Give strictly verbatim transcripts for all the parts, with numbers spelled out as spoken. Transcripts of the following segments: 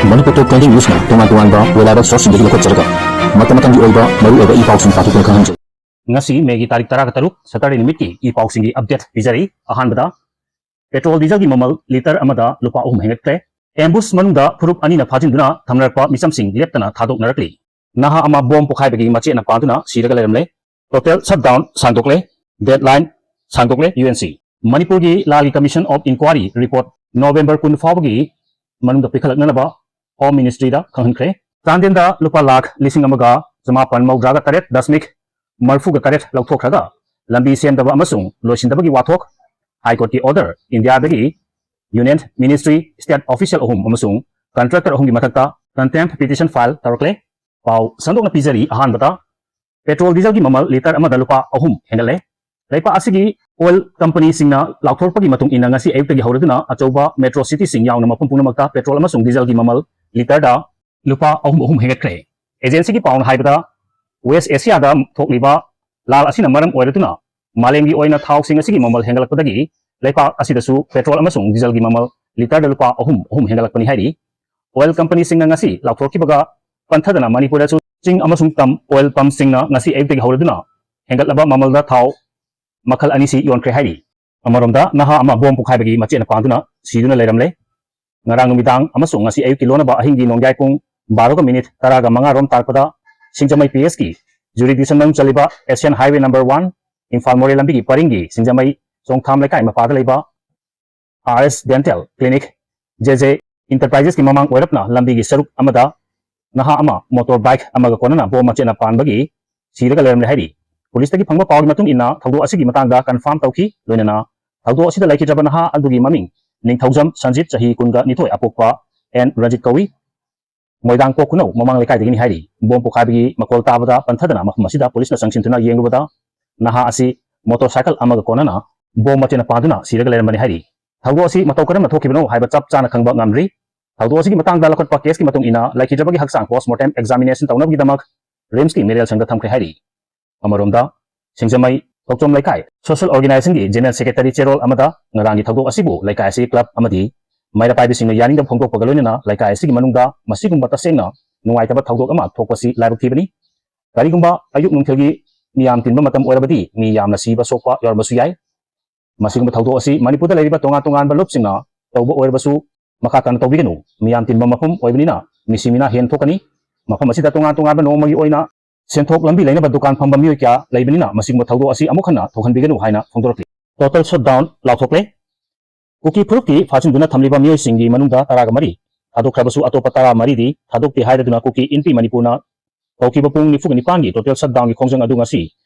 ꯃꯅꯤꯄꯨꯔ ꯇꯣꯞ twenty ꯅ꯭ꯌꯨꯁꯅ ꯇꯣꯉꯥꯟ ꯇꯣꯉꯥꯟꯕ reliable sourceꯁꯤꯡꯗꯒꯤ ꯂꯧꯈꯠꯆꯔꯒ ꯃꯇꯝ ꯃꯇꯝꯒꯤ ꯑꯣꯏꯕ ꯃꯔꯨꯑꯣꯏꯕ ꯏ ꯄꯥꯎꯁꯤꯡ ꯄꯥꯊꯣꯛꯇꯨꯅ ꯈꯪꯍꯟꯖꯩ꯫ ꯉꯁꯤ ꯃꯦꯒꯤ ꯇꯥꯔꯤꯛ ꯇꯔꯥꯒ ꯇꯔꯨꯛ, Saturday ꯅꯨꯃꯤꯠꯀꯤ ꯏ ꯄꯥꯎꯁꯤꯡꯒꯤ update ꯄꯤꯖꯔꯤ꯫ ꯑꯍꯥꯟꯕꯗ, petrol dieselꯒꯤ ꯃꯃꯜ litre ꯑꯃꯗ ꯂꯨꯄꯥ ꯑꯍꯨꯝ ꯍꯦꯟꯒꯠꯈ꯭ꯔꯦ꯫ Ambush ꯃꯅꯨꯡꯗ ꯐꯨꯔꯨꯞ ꯑꯅꯤꯅ ꯐꯥꯖꯤꯟꯗꯨꯅ ꯊꯝꯅꯔꯛꯄ ꯃꯤꯆꯝꯁꯤꯡ ꯂꯦꯞꯇꯅ ꯊꯥꯗꯣꯛꯅꯔꯛꯂꯤ꯫ ꯅꯍꯥ ꯑꯃ bomb ꯄꯣꯈꯥꯏꯕꯒꯤ ꯃꯆꯦꯠꯅ ꯄꯥꯟꯗꯨꯅ ꯁꯤꯔꯒ ꯂꯩꯔꯝꯂꯦ꯫ Total shutdown ꯁꯥꯡꯗꯣꯛꯂꯦ꯫ Deadline ꯁꯥꯡꯗꯣꯛꯂꯦ ꯌꯨ ꯑꯦꯟ ꯁꯤ꯫ ꯃꯅꯤꯄꯨꯔꯒꯤ ꯂꯥꯜꯒꯤ Commission of Inquiry report November ꯀꯨꯟ ꯐꯥꯎꯕꯒꯤ ꯃꯅꯨꯡꯗ ꯄꯤꯈꯠꯂꯛꯅꯅꯕ Home Ministryꯗ ꯈꯪꯍꯟꯈ꯭ꯔꯦ꯫ ꯆꯥꯟꯗꯦꯜꯗ ꯂꯨꯄꯥ ꯂꯥꯈ ꯂꯤꯁꯤꯡ ꯑꯃꯒ ꯆꯃꯥꯄꯟ ꯃꯧꯗ꯭ꯔꯥꯒ ꯇꯔꯦꯠ ꯗꯁꯃꯤꯛ ꯃꯔꯤꯐꯨꯒ ꯇꯔꯦꯠ ꯂꯧꯊꯣꯛꯈ꯭ꯔꯒ ꯂꯝꯕꯤ ꯁꯦꯝꯗꯕ ꯑꯃꯁꯨꯡ ꯂꯣꯏꯁꯤꯟꯗꯕꯒꯤ ꯋꯥꯊꯣꯛ High Courtꯀꯤ order, ꯏꯟꯗꯤꯌꯥꯗꯒꯤ Union Ministry, state official ꯑꯍꯨꯝ ꯑꯃꯁꯨꯡ contractor ꯑꯍꯨꯝꯒꯤ ꯃꯊꯛꯇ contempt petition file ꯇꯧꯔꯛꯂꯦ꯫ ꯄꯥꯎ ꯁꯟꯗꯣꯛꯅ ꯄꯤꯖꯔꯤ꯫ ꯑꯍꯥꯟꯕꯗ, petrol dieselꯒꯤ ꯃꯃꯜ litre ꯑꯃꯗ ꯂꯨꯄꯥ ꯑꯍꯨꯝ ꯍꯦꯟꯒꯠꯂꯦ꯫ ꯂꯩꯄꯥꯛ ꯑꯁꯤꯒꯤ oil companyꯁꯤꯡꯅ ꯂꯥꯎꯊꯣꯔꯛꯄꯒꯤ ꯃꯇꯨꯡ ꯏꯟꯅ, ꯉꯁꯤ ꯑꯌꯨꯛꯇꯒꯤ ꯍꯧꯔꯗꯨꯅ ꯑꯆꯧꯕ metro cityꯁꯤꯡ ꯌꯥꯎꯅ ꯃꯐꯝ ꯄꯨꯝꯅꯃꯛꯇ petrol ꯑꯃꯁꯨꯡ dieselꯒꯤ ꯃꯃꯜ litreꯗ ꯂꯨꯄꯥ ꯑꯍꯨꯝ ꯑꯍꯨꯝ ꯍꯦꯟꯒꯠꯈ꯭ꯔꯦ꯫ Agencyꯒꯤ ꯄꯥꯎꯅ ꯍꯥꯏꯕꯗ, West Asiaꯗ ꯊꯣꯛꯂꯤꯕ ꯂꯥꯜ ꯑꯁꯤꯅ ꯃꯔꯝ ꯑꯣꯏꯔꯗꯨꯅ ꯃꯥꯂꯦꯝꯒꯤ ꯑꯣꯏꯅ ꯊꯥꯎꯁꯤꯡ ꯑꯁꯤꯒꯤ ꯃꯃꯜ ꯍꯦꯟꯒꯠꯂꯛꯄꯗꯒꯤ ꯂꯩꯄꯥꯛ ꯑꯁꯤꯗꯁꯨ petrol ꯑꯃꯁꯨꯡ dieselꯒꯤ ꯃꯃꯜ litreꯗ ꯂꯨꯄꯥ ꯑꯍꯨꯝ ꯑꯍꯨꯝ ꯍꯦꯟꯒꯠꯂꯛꯄꯅꯤ ꯍꯥꯏꯔꯤ꯫ Oil companyꯁꯤꯡꯅ ꯉꯁꯤ ꯂꯥꯎꯊꯣꯛꯈꯤꯕꯒ ꯄꯟꯊꯗꯅ ꯃꯅꯤꯄꯨꯔꯗꯁꯨ ꯆꯤꯡ ꯑꯃꯁꯨꯡ ꯇꯝ oil pumpꯁꯤꯡꯅ ꯉꯁꯤ ꯑꯌꯨꯛꯇꯒꯤ ꯍꯧꯔꯗꯨꯅ ꯍꯦꯟꯒꯠꯂꯕ ꯃꯃꯜꯗ ꯊꯥꯎ ꯃꯈꯜ ꯑꯅꯤꯁꯤ ꯌꯣꯟꯈ꯭ꯔꯦ ꯍꯥꯏꯔꯤ꯫ ꯑꯃꯔꯣꯝꯗ, ꯅꯍꯥ ꯑꯃ bomb ꯄꯣꯈꯥꯏꯕꯒꯤ ꯃꯆꯦꯠꯅ ꯄꯥꯟꯗꯨꯅ ꯁꯤꯗꯨꯅ ꯂꯩꯔꯝꯂꯦ꯫ ꯉꯔꯥꯡ ꯅꯨꯃꯤꯗꯥꯡ ꯑꯃꯁꯨꯡ ꯉꯁꯤ ꯑꯌꯨꯛꯀꯤ ꯂꯣꯟꯅꯕ ꯑꯍꯤꯡꯒꯤ ꯅꯣꯡꯌꯥꯏ ꯄꯨꯡ ꯕꯥꯔꯣꯒ minute ꯇꯔꯥꯒ ꯃꯉꯥ ꯔꯣꯝ ꯇꯥꯔꯛꯄꯗ ꯁꯤꯡꯖꯃꯩ P S ꯀꯤ jurisdiction ꯃꯅꯨꯡ ꯆꯜꯂꯤꯕ Asian Highway number one, Imphal ꯃꯣꯔꯦ ꯂꯝꯕꯤꯒꯤ ꯄꯔꯤꯡꯒꯤ ꯁꯤꯡꯖꯃꯩ ꯆꯣꯡꯊꯥꯝ ꯂꯩꯀꯥꯏ ꯃꯄꯥꯗ ꯂꯩꯕ R S Dental Clinic, J J Enterprisesꯀꯤ ꯃꯃꯥꯡ ꯑꯣꯏꯔꯞꯅ ꯂꯝꯕꯤꯒꯤ ꯁꯔꯨꯛ ꯑꯃꯗ ꯅꯍꯥ ꯑꯃ motor bike ꯑꯃꯒ ꯀꯣꯟꯅꯅ bomb ꯃꯆꯦꯠꯅ ꯄꯥꯟꯕꯒꯤ ꯁꯤꯔꯒ ꯂꯩꯔꯝꯂꯦ ꯍꯥꯏꯔꯤ꯫ ꯄꯨꯂꯤꯁꯇꯒꯤ ꯐꯪꯕ ꯄꯥꯎꯒꯤ ꯃꯇꯨꯡ ꯏꯟꯅ ꯊꯧꯗꯣꯛ ꯑꯁꯤꯒꯤ ꯃꯇꯥꯡꯗ confirm ꯇꯧꯈꯤ꯫ ꯂꯣꯏꯅꯅ ꯊꯧꯗꯣꯛ ꯑꯁꯤꯗ ꯂꯩꯈꯤꯗ꯭ꯔꯕ ꯅꯍꯥ ꯑꯗꯨꯒꯤ ꯃꯃꯤꯡ ꯅꯤꯡꯊꯧꯖꯝ ꯁꯟꯖꯤꯠ, ꯆꯍꯤ ꯀꯨꯟꯒ ꯅꯤꯊꯣꯏ, ꯑꯄꯣꯛꯄ N ꯔꯟꯖꯤꯠ ꯀꯧꯏ꯫ ꯃꯣꯏꯔꯥꯡ ꯀꯣꯛ ꯈꯨꯅꯧ ꯃꯃꯥꯡ ꯂꯩꯀꯥꯏꯗꯒꯤꯅꯤ ꯍꯥꯏꯔꯤ꯫ Bomb ꯄꯣꯈꯥꯏꯕꯒꯤ ꯃꯈꯣꯜ ꯇꯥꯕꯗ ꯄꯟꯊꯗꯅ ꯃꯐꯝ ꯑꯁꯤꯗ ꯄꯨꯂꯤꯁꯅ ꯆꯪꯁꯤꯟꯗꯨꯅ ꯌꯦꯡꯂꯨꯕꯗ ꯅꯍꯥ ꯑꯁꯤ motorcycle ꯑꯃꯒ ꯀꯣꯟꯅꯅ bomb ꯃꯆꯦꯠꯅ ꯄꯥꯟꯗꯨꯅ ꯁꯤꯔꯒ ꯂꯩꯔꯝꯕꯅꯤ ꯍꯥꯏꯔꯤ꯫ ꯊꯧꯗꯣꯛ ꯑꯁꯤ ꯃꯇꯧ ꯀꯔꯝꯅ ꯊꯣꯛꯈꯤꯕꯅꯣ ꯍꯥꯏꯕ ꯆꯞ ꯆꯥꯅ ꯈꯪꯕ ꯉꯝꯗ꯭ꯔꯤ꯫ ꯊꯧꯗꯣꯛ ꯑꯁꯤꯒꯤ ꯃꯇꯥꯡꯗ ꯂꯧꯈꯠꯄ caseꯀꯤ ꯃꯇꯨꯡ ꯏꯟꯅ ꯂꯩꯈꯤꯗ꯭ꯔꯕꯒꯤ ꯍꯛꯆꯥꯡ post mortem examinationꯗ ꯊꯝꯈ꯭ꯔꯦ ꯍꯥꯏꯔꯤ꯫ ꯑꯃꯔꯣꯝꯗ, ꯁꯤꯡꯖꯃꯩ ꯊꯣꯛꯆꯣꯝ ꯂꯩꯀꯥꯏ social organizationꯒꯤ general secretary ꯆꯦꯔꯣꯜ ꯑꯃꯗ ꯉꯔꯥꯡꯒꯤ ꯊꯧꯗꯣꯛ ꯑꯁꯤꯕꯨ ꯂꯩꯀꯥꯏ ꯑꯁꯤꯒꯤ club ꯑꯃꯗꯤ ꯃꯩꯔꯥ ꯄꯥꯏꯕꯁꯤꯡꯅ ꯌꯥꯅꯤꯡꯗꯕ ꯐꯣꯡꯗꯣꯛꯄꯒ ꯂꯣꯏꯅꯅ ꯂꯩꯀꯥꯏ ꯑꯁꯤꯒꯤ ꯃꯅꯨꯡꯗ ꯃꯁꯤꯒꯨꯝꯕ ꯇꯁꯦꯡꯅ ꯅꯨꯡꯉꯥꯏꯇꯕ ꯊꯧꯗꯣꯛ ꯑꯃ ꯊꯣꯛꯄꯁꯤ ꯂꯥꯏꯕꯛ ꯊꯤꯕꯅꯤ꯫ ꯀꯔꯤꯒꯨꯝꯕ ꯑꯌꯨꯛ ꯅꯨꯡꯊꯤꯜꯒꯤ ꯃꯤꯌꯥꯝ ꯇꯤꯟꯕ ꯃꯇꯝ ꯑꯣꯏꯔꯕꯗꯤ ꯃꯤ ꯌꯥꯝꯅ ꯁꯤꯕ ꯁꯣꯛꯄ ꯌꯥꯎꯔꯝꯕꯁꯨ ꯌꯥꯏ꯫ ꯃꯁꯤꯒꯨꯝꯕ ꯊꯧꯗꯣꯛ ꯑꯁꯤ ꯃꯅꯤꯄꯨꯔꯗ ꯂꯩꯔꯤꯕ ꯇꯣꯉꯥꯟ ꯇꯣꯉꯥꯟꯕ ꯂꯨꯞꯁꯤꯡꯅ ꯇꯧꯕ ꯑꯣꯏꯔꯕꯁꯨ ꯃꯈꯥ ꯇꯥꯅ ꯇꯧꯕꯤꯒꯅꯨ꯫ ꯃꯤꯌꯥꯝ ꯇꯤꯟꯕ ꯃꯐꯝ ꯑꯣꯏꯕꯅꯤꯅ ꯃꯤꯁꯤ ꯃꯤꯅꯥ ꯍꯦꯟ ꯊꯣꯛꯀꯅꯤ꯫ ꯃꯐꯝ ꯑꯁꯤꯗ ꯇꯣꯉꯥꯟ ꯇꯣꯉꯥꯟꯕ ꯅꯣꯡꯃꯒꯤ ꯑꯣꯏꯅ ꯁꯦꯟꯊꯣꯛ ꯂꯝꯕꯤ ꯂꯩꯅꯕ ꯗꯨꯀꯥꯟ ꯐꯝꯕ ꯃꯤꯑꯣꯏ ꯀꯌꯥ ꯂꯩꯕꯅꯤꯅ ꯃꯁꯤꯒꯨꯝꯕ ꯊꯧꯗꯣꯛ ꯑꯁꯤ ꯑꯃꯨꯛ ꯍꯟꯅ ꯊꯣꯛꯍꯟꯕꯤꯒꯅꯨ ꯍꯥꯏꯅ ꯐꯣꯡꯗꯣꯔꯛꯂꯤ꯫ Total shutdown ꯂꯥꯎꯊꯣꯛꯂꯦ꯫ ꯀꯨꯀꯤ ꯐꯨꯔꯨꯞꯀꯤ ꯐꯥꯖꯤꯟꯗꯨꯅ ꯊꯝꯂꯤꯕ ꯃꯤꯑꯣꯏꯁꯤꯡꯒꯤ ꯃꯅꯨꯡꯗ ꯇꯔꯥꯒ ꯃꯔꯤ ꯊꯥꯗꯣꯛꯈ꯭ꯔꯕꯁꯨ ꯑꯇꯣꯞꯄ ꯇꯔꯥ ꯃꯔꯤꯗꯤ ꯊꯥꯗꯣꯛꯇꯦ ꯍꯥꯏꯔꯗꯨꯅ ꯀꯨꯀꯤ ꯏꯟꯄꯤ ꯃꯅꯤꯄꯨꯔꯅ ꯇꯧꯈꯤꯕ ꯄꯨꯡ ꯅꯤꯐꯨꯒ ꯅꯤꯄꯥꯟꯒꯤ total shutdownꯒꯤ ꯈꯣꯡꯖꯪ ꯑꯗꯨ ꯉꯁꯤ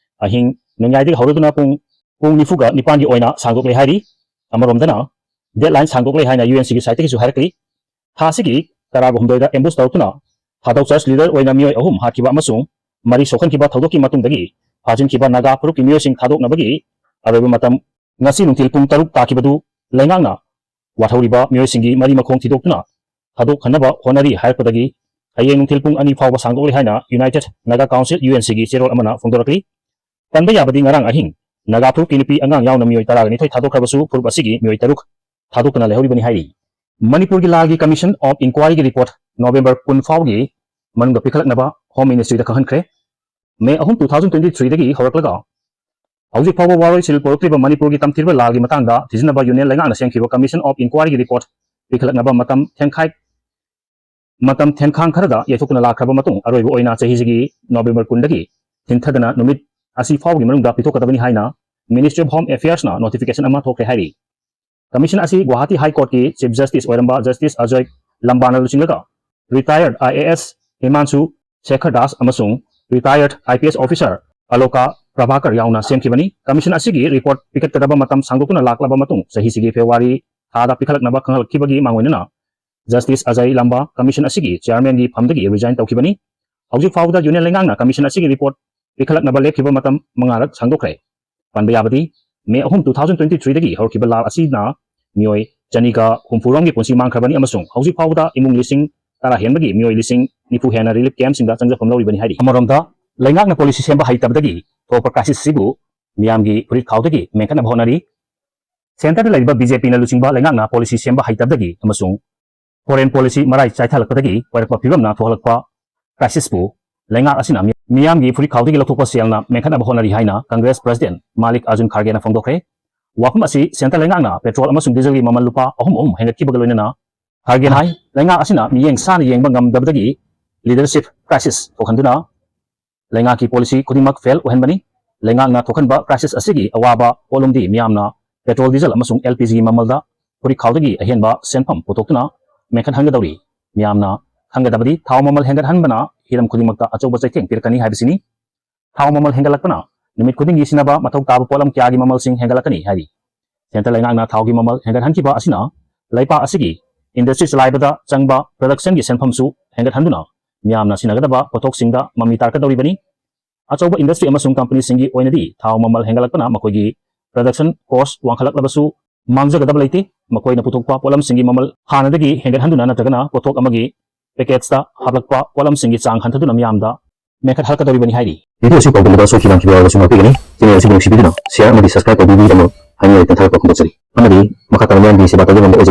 ꯑꯍꯤꯡ ꯅꯣꯡꯌꯥꯏꯗꯒꯤ ꯍꯧꯔꯗꯨꯅ ꯄꯨꯡ, ꯄꯨꯡ ꯅꯤꯐꯨꯒ ꯅꯤꯄꯥꯟꯒꯤ ꯑꯣꯏꯅ ꯁꯥꯡꯗꯣꯛꯂꯦ ꯍꯥꯏꯔꯤ꯫ ꯑꯃꯔꯣꯝꯗꯅ, deadline ꯁꯥꯡꯗꯣꯛꯂꯦ ꯍꯥꯏꯅ UNCꯒꯤ siteꯇꯒꯤꯁꯨ ꯍꯥꯏꯔꯛꯂꯤ꯫ ꯊꯥ ꯑꯁꯤꯒꯤ ꯇꯔꯥꯒ ꯍꯨꯝꯗꯣꯏꯗ ambush ꯇꯧꯔꯛꯇꯨꯅ ꯊꯥꯗꯧ church leader ꯑꯣꯏꯅ ꯃꯤꯑꯣꯏ ꯑꯍꯨꯝ ꯍꯥꯠꯈꯤꯕ ꯑꯃꯁꯨꯡ ꯃꯔꯤ ꯁꯣꯛꯍꯟꯈꯤꯕ ꯊꯧꯗꯣꯛꯀꯤ ꯃꯇꯨꯡꯗꯒꯤ ꯐꯥꯖꯤꯟꯈꯤꯕ ꯅꯥꯒꯥ ꯐꯨꯔꯨꯞꯀꯤ ꯃꯤꯑꯣꯏꯁꯤꯡ ꯊꯥꯗꯣꯛꯅꯕꯒꯤ ꯑꯔꯣꯏꯕ ꯃꯇꯝ ꯉꯁꯤ ꯅꯨꯡꯊꯤꯜ ꯄꯨꯡ ꯇꯔꯨꯛ ꯇꯥꯈꯤꯕꯗꯨ ꯂꯩꯉꯥꯛꯅ ꯋꯥꯊꯧꯔꯤꯕ ꯃꯤꯑꯣꯏꯁꯤꯡꯒꯤ ꯃꯔꯤ ꯃꯈꯣꯡ ꯊꯤꯗꯣꯛꯇꯨꯅ ꯊꯥꯗꯣꯛꯍꯟꯅꯕ ꯍꯣꯠꯅꯔꯤ ꯍꯥꯏꯔꯛꯄꯗꯒꯤ ꯍꯌꯦꯡ ꯅꯨꯡꯊꯤꯜ ꯄꯨꯡ ꯑꯅꯤ ꯐꯥꯎꯕ ꯁꯥꯡꯗꯣꯛꯂꯦ ꯍꯥꯏꯅ United Naga Council, UNCꯒꯤ ꯆꯦꯔꯣꯜ ꯑꯃꯅ ꯐꯣꯡꯗꯣꯔꯛꯂꯤ꯫ ꯄꯟꯕ ꯌꯥꯕꯗꯤ ꯉꯔꯥꯡ ꯑꯍꯤꯡ ꯅꯥꯒꯥ ꯐꯨꯔꯨꯞꯀꯤ ꯅꯨꯄꯤ ꯑꯉꯥꯡ ꯌꯥꯎꯅ ꯃꯤꯑꯣꯏ ꯇꯔꯥꯒ ꯅꯤꯊꯣꯏ ꯊꯥꯗꯣꯛꯈ꯭ꯔꯕꯁꯨ ꯐꯨꯔꯨꯞ ꯑꯁꯤꯒꯤ ꯃꯤꯑꯣꯏ ꯇꯔꯨꯛ ꯊꯥꯗꯣꯛꯇꯅ ꯂꯩꯍꯧꯔꯤꯕꯅꯤ ꯍꯥꯏꯔꯤ꯫ ꯃꯅꯤꯄꯨꯔꯒꯤ ꯂꯥꯜꯒꯤ Commission of Inquiryꯒꯤ report November ꯀꯨꯟ ꯐꯥꯎꯒꯤ ꯃꯅꯨꯡꯗ ꯄꯤꯈꯠꯂꯛꯅꯕ Home Ministryꯗ ꯈꯪꯍꯟꯈ꯭ꯔꯦ꯫ May ꯑꯍꯨꯝ, two thousand twenty threeꯗꯒꯤ ꯍꯧꯔꯛꯂꯒ ꯍꯧꯖꯤꯛ ꯐꯥꯎꯕ ꯋꯥꯔꯣꯏꯁꯤꯟ ꯄꯨꯔꯛꯇ꯭ꯔꯤꯕ ꯃꯅꯤꯄꯨꯔꯒꯤ ꯇꯝꯊꯤꯔꯕ ꯂꯥꯜꯒꯤ ꯃꯇꯥꯡꯗ ꯊꯤꯖꯤꯟꯅꯕ Union ꯂꯩꯉꯥꯛꯅ ꯁꯦꯝꯈꯤꯕ Commission of Inquiryꯒꯤ report ꯄꯤꯈꯠꯂꯛꯅꯕ ꯃꯇꯝ ꯊꯦꯡꯈꯥꯏ, ꯃꯇꯝ ꯊꯦꯡꯈꯥꯡ ꯈꯔꯗ ꯌꯩꯊꯣꯛꯇꯨꯅ ꯂꯥꯛꯈ꯭ꯔꯕ ꯃꯇꯨꯡ ꯑꯔꯣꯏꯕ ꯑꯣꯏꯅ ꯆꯍꯤꯁꯤꯒꯤ November ꯀꯨꯟꯗꯒꯤ ꯊꯤꯟꯊꯗꯅ ꯅꯨꯃꯤꯠ ꯑꯁꯤ ꯐꯥꯎꯒꯤ ꯃꯅꯨꯡꯗ ꯄꯤꯊꯣꯛꯀꯗꯕꯅꯤ ꯍꯥꯏꯅ Ministry of Home Affairsꯅ notification ꯑꯃ ꯊꯣꯛꯈ꯭ꯔꯦ ꯍꯥꯏꯔꯤ꯫ Commission ꯑꯁꯤ Guwahati High Courtꯀꯤ Chief Justice ꯑꯣꯏꯔꯝꯕ Justice Ajay Lambana ꯂꯨꯆꯤꯡꯂꯒ retired IAS Himanshu Shekhar Das ꯑꯃꯁꯨꯡ retired IPS officer Aloka Prabhakar ꯌꯥꯎꯅ ꯁꯦꯝꯈꯤꯕꯅꯤ꯫ Commission ꯑꯁꯤꯒꯤ report ꯄꯤꯈꯠꯀꯗꯕ ꯃꯇꯝ ꯁꯥꯡꯗꯣꯛꯇꯨꯅ ꯂꯥꯛꯂꯕ ꯃꯇꯨꯡ ꯆꯍꯤꯁꯤꯒꯤ February ꯊꯥꯗ ꯄꯤꯈꯠꯂꯛꯅꯕ ꯈꯪꯍꯜꯂꯛꯈꯤꯕꯒꯤ ꯃꯥꯡꯑꯣꯏꯅꯅ Justice Ajay Lamba Commission ꯑꯁꯤꯒꯤ Chairmanꯒꯤ ꯐꯝꯗꯒꯤ resign ꯇꯧꯈꯤꯕꯅꯤ꯫ ꯍꯧꯖꯤꯛ ꯐꯥꯎꯕꯗ Union ꯂꯩꯉꯥꯛꯅ Commission ꯑꯁꯤꯒꯤ report ꯄꯤꯈꯠꯂꯛꯅꯕ ꯂꯦꯞꯈꯤꯕ ꯃꯇꯝ ꯃꯉꯥꯔꯛ ꯁꯥꯡꯗꯣꯛꯈ꯭ꯔꯦ꯫ ꯄꯟꯕ ꯌꯥꯕꯗꯤ, May ꯑꯍꯨꯝ, two thousand twenty threeꯗꯒꯤ ꯍꯧꯔꯛꯈꯤꯕ ꯂꯥꯜ ꯑꯁꯤꯅ ꯃꯤꯑꯣꯏ ꯆꯅꯤꯒ ꯍꯨꯝꯐꯨ ꯔꯣꯝꯒꯤ ꯄꯨꯟꯁꯤ ꯃꯥꯡꯈ꯭ꯔꯕꯅꯤ ꯑꯃꯁꯨꯡ ꯍꯧꯖꯤꯛ ꯐꯥꯎꯕꯗ ꯏꯃꯨꯡ ꯂꯤꯁꯤꯡ ꯇꯔꯥ ꯍꯦꯟꯕꯒꯤ ꯃꯤꯑꯣꯏ ꯂꯤꯁꯤꯡ ꯅꯤꯐꯨ ꯍꯦꯟꯅ relief campꯁꯤꯡꯗ ꯆꯪꯖꯐꯝ ꯂꯧꯔꯤꯕꯅꯤ ꯍꯥꯏꯔꯤ꯫ ꯑꯃꯔꯣꯝꯗ, ꯂꯩꯉꯥꯛꯅ policy ꯁꯦꯝꯕ ꯍꯩꯇꯕꯗꯒꯤ ꯊꯣꯛꯄ crisis ꯑꯁꯤꯕꯨ ꯃꯤꯌꯥꯝꯒꯤ ꯐꯨꯔꯤꯠ ꯈꯥꯎꯗꯒꯤ ꯃꯦꯟꯈꯠꯅꯕ ꯍꯣꯠꯅꯔꯤ꯫ ꯁꯦꯟꯇꯔꯗ ꯂꯩꯔꯤꯕ ꯕꯤ ꯖꯦ ꯄꯤꯅ ꯂꯨꯆꯤꯡꯕ ꯂꯩꯉꯥꯛꯅ ꯄꯣꯂꯤꯁꯤ ꯁꯦꯝꯕ ꯍꯩꯇꯕꯗꯒꯤ ꯑꯃꯁꯨꯡ ꯐꯣꯔꯦꯟ ꯄꯣꯂꯤꯁꯤ ꯃꯔꯥꯏ ꯆꯥꯏꯊꯜꯂꯛꯄꯗꯒꯤ ꯑꯣꯏꯔꯛꯄ ꯐꯤꯕꯝꯅ ꯊꯣꯛꯍꯜꯂꯛꯄ ꯀ꯭ꯔꯥꯏꯁꯤꯁꯄꯨ ꯂꯩꯉꯥꯛ ꯑꯁꯤꯅ ꯃꯤ-, ꯃꯤꯌꯥꯝꯒꯤ ꯐꯨꯔꯤꯠꯈꯥꯎꯗꯒꯤ ꯂꯧꯊꯣꯛꯄ ꯁꯦꯜꯅ ꯃꯦꯟꯈꯠꯅꯕ ꯍꯣꯠꯅꯔꯤ ꯍꯥꯏꯅ ꯀꯪꯒ꯭ꯔꯦꯁ ꯄ꯭ꯔꯁꯤꯗꯦꯟ ꯃꯥꯂꯤꯛ ꯑꯥꯔꯖꯨꯟ ꯈꯥꯔꯒꯦꯅ ꯐꯣꯡꯗꯣꯛꯈ꯭ꯔꯦ꯫ ꯋꯥꯐꯝ ꯑꯁꯤ ꯁꯦꯟꯇꯔ ꯂꯩꯉꯥꯛꯅ ꯄꯦꯇ꯭ꯔꯣꯜ ꯑꯃꯁꯨꯡ ꯗꯤꯖꯜꯒꯤ ꯃꯃꯜ ꯂꯨꯄꯥ ꯑꯍꯨꯝ ꯑꯍꯨꯝ ꯍꯦꯟꯒꯠꯈꯤꯕꯒ ꯂꯣꯏꯅꯅ ꯈꯥꯔꯒꯦꯅ ꯍꯥꯏ, ꯂꯩꯉꯥꯛ ꯑꯁꯤꯅ ꯃꯤꯠꯌꯦꯡ ꯁꯥꯅ ꯌꯦꯡꯕ ꯉꯝꯗꯕꯗꯒꯤ ꯂꯤꯗꯔꯁꯤꯞ ꯀ꯭ꯔꯥꯏꯁꯤꯁ ꯊꯣꯛꯍꯟꯗꯨꯅ ꯂꯩꯉꯥꯛꯀꯤ ꯄꯣꯂꯤꯁꯤ ꯈꯨꯗꯤꯡꯃꯛ ꯐꯦꯜ ꯑꯣꯏꯍꯟꯕꯅꯤ꯫ ꯂꯩꯉꯥꯛꯅ ꯊꯣꯛꯍꯟꯕ ꯀ꯭ꯔꯥꯏꯁꯤꯁ ꯑꯁꯤꯒꯤ ꯑꯋꯥꯕ ꯄꯣꯠꯂꯨꯝꯗꯤ ꯃꯤꯌꯥꯝꯅ ꯄꯦꯇ꯭ꯔꯣꯜ, ꯗꯤꯖꯜ ꯑꯃꯁꯨꯡ ꯑꯦꯜ ꯄꯤ ꯖꯤꯒꯤ ꯃꯃꯜꯗ ꯐꯨꯔꯤꯠꯈꯥꯎꯗꯒꯤ ꯑꯍꯦꯟꯕ ꯁꯦꯟꯐꯝ ꯄꯨꯊꯣꯛꯇꯨꯅ ꯃꯦꯟꯈꯠꯍꯟꯒꯗꯧꯔꯤ꯫ ꯃꯤꯌꯥꯝꯅ ꯈꯪꯒꯗꯕꯗꯤ ꯊꯥꯎ ꯃꯃꯜ ꯍꯦꯟꯒꯠꯍꯟꯕꯅ ꯍꯤꯔꯝ ꯈꯨꯗꯤꯡꯃꯛꯇ ꯑꯆꯧꯕ ꯆꯩꯊꯦꯡ ꯄꯤꯔꯛꯀꯅꯤ ꯍꯥꯏꯕꯁꯤꯅꯤ꯫ ꯊꯥꯎ ꯃꯃꯜ ꯍꯦꯟꯒꯠꯂꯛꯄꯅ ꯅꯨꯃꯤꯠ ꯈꯨꯗꯤꯡꯒꯤ ꯁꯤꯖꯤꯟꯅꯕ ꯃꯊꯧ ꯇꯥꯕ ꯄꯣꯠꯂꯝ ꯀꯌꯥꯒꯤ ꯃꯃꯜꯁꯤꯡ ꯍꯦꯟꯒꯠꯂꯛꯀꯅꯤ ꯍꯥꯏꯔꯤ꯫ ꯁꯦꯟꯇꯔ ꯂꯩꯉꯥꯛꯅ ꯊꯥꯎꯒꯤ ꯃꯃꯜ ꯍꯦꯟꯒꯠꯍꯟꯈꯤꯕ ꯑꯁꯤꯅ ꯂꯩꯄꯥꯛ ꯑꯁꯤꯒꯤ ꯏꯟꯗꯁꯇ꯭ꯔꯤ ꯆꯂꯥꯏꯕꯗ ꯆꯪꯕ ꯄ꯭ꯔꯗꯛꯁꯟꯒꯤ ꯁꯦꯟꯐꯝꯁꯨ ꯍꯦꯟꯒꯠꯍꯟꯗꯨꯅ ꯃꯤꯌꯥꯝꯅ ꯁꯤꯖꯤꯟꯅꯒꯗꯕ ꯄꯣꯠꯊꯣꯛꯁꯤꯡꯗ ꯃꯃꯤ ꯇꯥꯔꯛꯀꯗꯧꯔꯤꯕꯅꯤ꯫ ꯑꯆꯧꯕ ꯏꯟꯗꯁꯇ꯭ꯔꯤ ꯑꯃꯁꯨꯡ ꯀꯝꯄꯅꯤꯁꯤꯡꯒꯤ ꯑꯣꯏꯅꯗꯤ ꯊꯥꯎ ꯃꯃꯜ ꯍꯦꯟꯒꯠꯂꯛꯄꯅ ꯃꯈꯣꯏꯒꯤ ꯄ꯭ꯔꯗꯛꯁꯟ ꯀꯣꯁ ꯋꯥꯡꯈꯠꯂꯛꯂꯕꯁꯨ ꯃꯥꯡꯖꯒꯗꯕ ꯂꯩꯇꯦ꯫ ꯃꯈꯣꯏꯅ ꯄꯨꯊꯣꯛꯄ ꯄꯣꯠꯂꯝꯁꯤꯡꯒꯤ ꯃꯃꯜ ꯍꯥꯟꯅꯗꯒꯤ ꯍꯦꯟꯒꯠꯍꯟꯗꯨꯅ ꯅꯠꯇ꯭ꯔꯒꯅ ꯄꯣꯠꯊꯣꯛ ꯑꯃꯒꯤ ꯄꯦꯀꯦꯠꯁꯇ ꯍꯥꯞꯂꯛꯄ ꯄꯣꯠꯂꯝꯁꯤꯡꯒꯤ ꯆꯥꯡ ꯍꯟꯊꯗꯨꯅ ꯃꯤꯌꯥꯝꯗ ꯃꯦꯟꯈꯠꯍꯜꯂꯛꯀꯗꯧꯔꯤꯕꯅꯤ ꯍꯥꯏꯔꯤ꯫ ꯚꯤꯗꯤꯑꯣ ꯑꯁꯤ ꯇꯧꯕꯗ ꯁꯣꯏꯈꯤꯕ ꯂꯥꯟꯈꯤꯕ ꯌꯥꯎꯔꯕꯁꯨ ꯉꯥꯛꯄꯤꯒꯅꯤ꯫ ꯆꯦꯅꯦꯜ ꯑꯁꯤꯕꯨ ꯅꯨꯡꯁꯤꯕꯤꯗꯨꯅ ꯁꯤꯌꯔ ꯑꯃꯗꯤ ꯁꯕꯁꯀ꯭ꯔꯥꯏꯕ ꯇꯧꯕꯤꯕꯒꯤꯗꯃꯛ ꯍꯥꯏꯅꯤꯡꯉꯥꯏ ꯂꯩꯇꯅ ꯊꯥꯒꯠꯄ ꯐꯣꯡꯗꯣꯛꯆꯔꯤ꯫ ꯑꯃꯗꯤ ꯃꯈꯥ ꯇꯥꯅ ꯃꯤꯌꯥꯝꯒꯤ ꯁꯦꯕꯥ ꯇꯧꯖꯕ ꯉꯝꯕ ꯑꯣꯏꯖꯒꯦ꯫